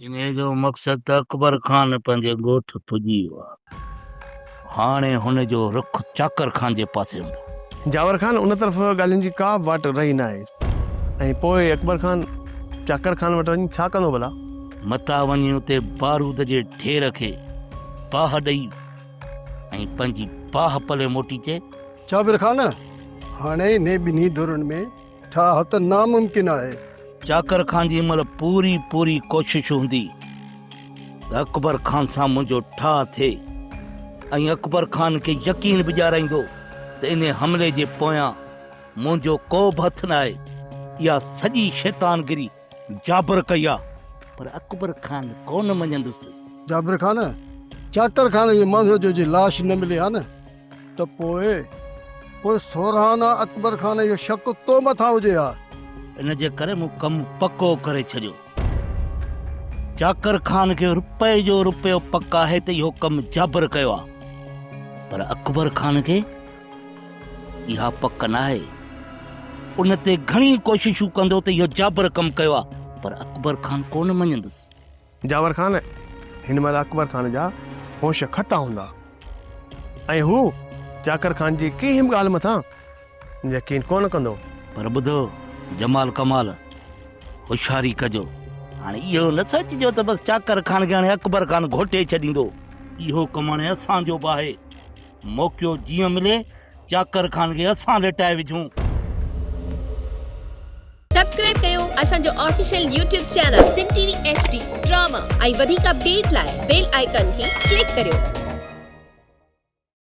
انهيء جو مقصد ته اڪبر خان پنهنجي ڳوٺ پڄي ويو آهي. هاڻي هن جو رخ چاڪر خان جي پاسي هوندو. جاور خان، ان طرف ڳالهين جي ڪا به واٽ رهي ناهي ۽ پوء اڪبر خان چاڪر خان وٽ وڃي ڇا ڪندو ڀلا؟ متان وڃي اتي بارود جي ڍير کي باهه ڏئي ۽ پنهنجي باهه پلي موٽي اچي. جاور خان، هاڻي انهي ٻنهي ڌرين ۾ ٺاهه ته ناممڪن آهي. چاڪر خان جي مهل پوري پوري ڪوشش هوندي ته اڪبر خان سان منهنجو ٺاهه ٿئي ۽ اڪبر خان کي يقين به ڏيارائيندو ته انهي حملي جي پويان منهنجو ڪو به هٿ ناهي، اها سڄي شيطانگري جابر ڪئي آ، پر اڪبر خان ڪونه مڃندس. جابر خان، چاڪر خان جي ماڻهوء جو جي لاش نه ملي ها نه ته پوء، پوء سورهانا اڪبر خان اهو شڪ تو مٿان هجي ها. ان جي ڪري مون ڪم پڪو ڪري ڇڏيو. چاڪر خان کي رپئي جو رپيو پڪ آهي ته اهو ڪم جابر ڪيو آ، پر اڪبر خان کي اها پڪ ناهي. ان تي گهڻي ڪوششون ڪندو ته اهو جابر ڪم ڪيو آ، پر اڪبر خان ڪونه مڃيندس. جاور خان، هن مهل اڪبر خان جا هوش خطا هوندا ۽ هو چاڪر خان جي ڪنهن به ڳالهه مٿان يقين ڪونه ڪندو. پر ٻڌو جمال ڪمال، هوشياري ڪجو. هاڻي اهو نه سوچجو ته بس چاڪر خان کي هاڻي اڪبر خان گهوٽي ڇڏيندو. اهو ڪم هاڻي اسان جو به آهي. موقعو جيئن ملي چاڪر خان کي اسان ليٽائي وجهون. سبسڪرائب ڪيو اسان جو official YouTube channel Sindh T V H D drama ۽ وڌيڪ اپڊيٽ لاء بيل آئيڪان کي ڪلڪ ڪريو.